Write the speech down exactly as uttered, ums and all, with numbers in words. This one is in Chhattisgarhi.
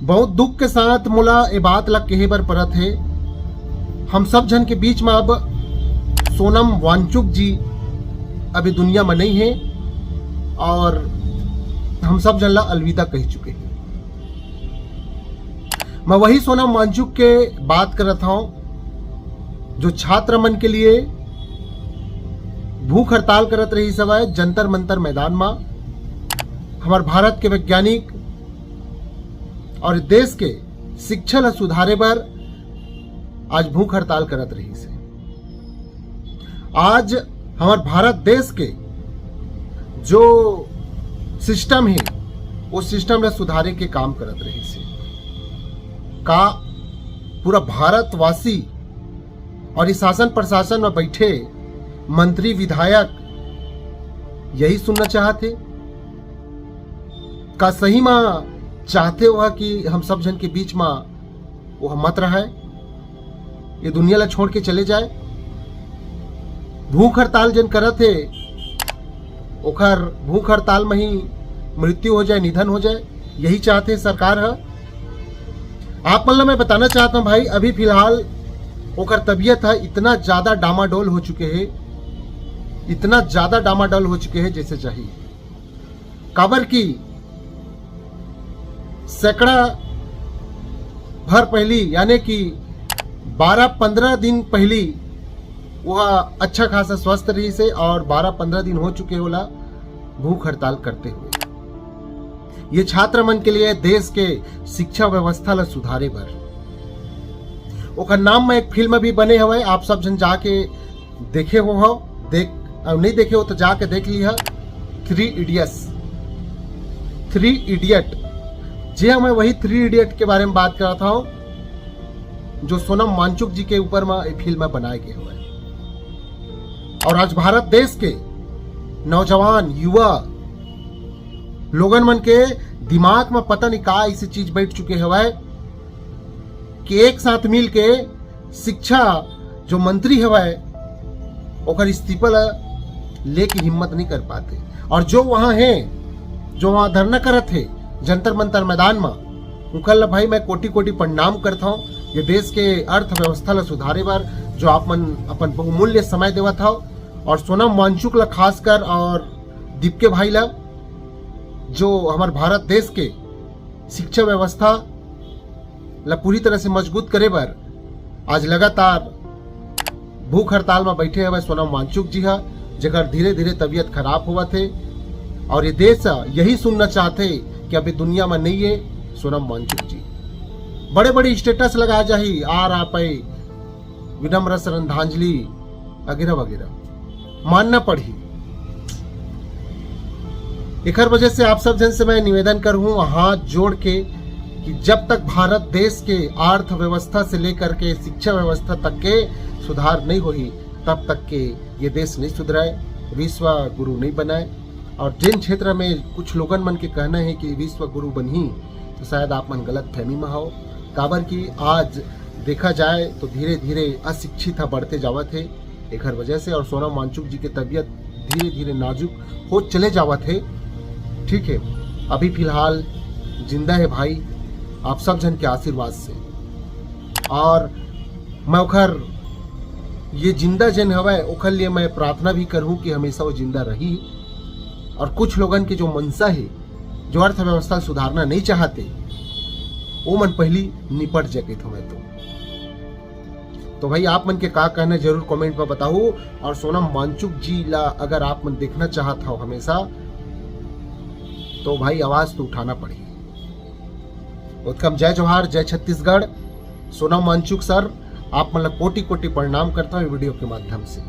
बहुत दुख के साथ मोला ए बात ला कहे बर परत हे, हम सब झन के बीच में अब सोनम वांगचुक जी अभी दुनिया में नहीं है और हम सब झन ला अलविदा कह चुके हैं। मैं वही सोनम वांगचुक के बात करत हूँ, जो छात्र मन के लिए भूख हड़ताल करत रहिस हवय जंतर मंतर मैदान में। हमार भारत के वैज्ञानिक और देश के शिक्षा ला सुधारे बर आज भूख हड़ताल करत रहिस हे। आज हमार भारत देश के जो सिस्टम है, वो सिस्टम ला सुधारे के काम करत रहिस हे। का पूरा भारतवासी और इस शासन प्रशासन में बैठे मंत्री विधायक यही सुनना चाहत हे? का सही में चाहते हो कि हम सब झन के बीच में वो मत रहे, ये दुनिया ला छोड़ के चले जाए? भूख हड़ताल जन करत हे, ओकर भूख हड़ताल में ही मृत्यु हो जाए, निधन हो जाए, यही चाहते सरकार ह। आप मन ला मैं बताना चाहता हूँ भाई, अभी फिलहाल ओकर तबीयत है इतना ज्यादा डामाडोल हो चुके है, इतना ज्यादा डामाडोल हो चुके है जैसे चाहिए। काबर कि सैकड़ा भर पहली, यानी कि बारह पंद्रह दिन पहली वह अच्छा खासा स्वस्थ रहिस हे और बारह पंद्रह दिन हो चुके होला भूख हड़ताल करते हुए। ये छात्र मन के लिए देश के शिक्षा व्यवस्था ला सुधारे बर। ओकर नाम में एक फिल्म भी बने हवय, आप सब झन जाके देखे हो, हो देख, अउ नहीं देखे हो तो जाके देख लिहा, थ्री इडियट्स, थ्री इडियट। जे मैं वही थ्री इडियट के बारे में बात करत हूँ, जो सोनम वांगचुक जी के ऊपर में ये फिल्म बनाए गए हुए हैं। और आज भारत देश के नौजवान युवा लोगन मन के दिमाग में पता नहीं का ऐसी चीज बैठ चुके हवय कि एक साथ मिल के शिक्षा जो मंत्री हवय ओकर इस्तीफा ला लेके हिम्मत नहीं कर पाते। और जो वहां है, जो वहां धरना करत है जंतर मंतर मैदान में, उनकर ला भाई मैं कोटि कोटि प्रणाम करता हूँ। ये देश के अर्थव्यवस्था ला सुधारे बर जो आप मन अपन बहुमूल्य समय देवत हव, और सोनम वांगचुक ला खासकर और दीपके भाई ला, जो हमार भारत देश के शिक्षा व्यवस्था ला पूरी तरह से मजबूत करे बर आज लगातार भूख हड़ताल में बैठे हवय सोनम वांगचुक जी हा, जेकर धीरे धीरे तबीयत खराब होवत हे और ये देश यही सुनना चाहते कि अभी दुनिया में नहीं है सोनम वांगचुक जी। बड़े बड़े स्टेटस लगा जाही, आर आपय, विनम्र श्रद्धांजलि वगैरह वगैरह मानना पड़ही। एकर वजह से आप सब झन से मैं निवेदन करूँ हाथ जोड़ के कि जब तक भारत देश के अर्थव्यवस्था से लेकर के शिक्षा व्यवस्था तक के सुधार नहीं होही, तब तक के ये देश नहीं सुधराए, विश्व गुरु नहीं बनाए। और जिन क्षेत्र में कुछ लोगन मन के कहना है कि विश्व गुरु बनही, तो शायद आप मन गलत फहमी में हो। काबर कि आज देखा जाए तो धीरे धीरे अशिक्षित ह बढ़ते जावत है एकर वजह से, और सोनम वांगचुक जी के तबीयत धीरे धीरे नाजुक हो चले जावत है। ठीक है, अभी फिलहाल जिंदा है भाई, आप सब झन के आशीर्वाद से। और मैं ओखर ये जिंदा जन हवय ओखर लिए मैं प्रार्थना भी करूँ कि हमेशा वो जिंदा रही। और कुछ लोगन के जो मंशा है, जो अर्थव्यवस्था सुधारना नहीं चाहते, वो मन पहली निपट जाए कहिथों मैं तो। तो भाई, आप मन के का कहना, जरूर कमेंट में बताओ। और सोनम वांगचुक जी ला अगर आप मन देखना चाहत हो हमेशा, तो भाई, आवाज तो उठाना पड़ही। उत्तम जय जोहार, जय छत्तीसगढ़। सोनम वांगचुक सर, आप मन ला कोटि कोटि प्रणाम करता हूँ वीडियो के माध्यम से।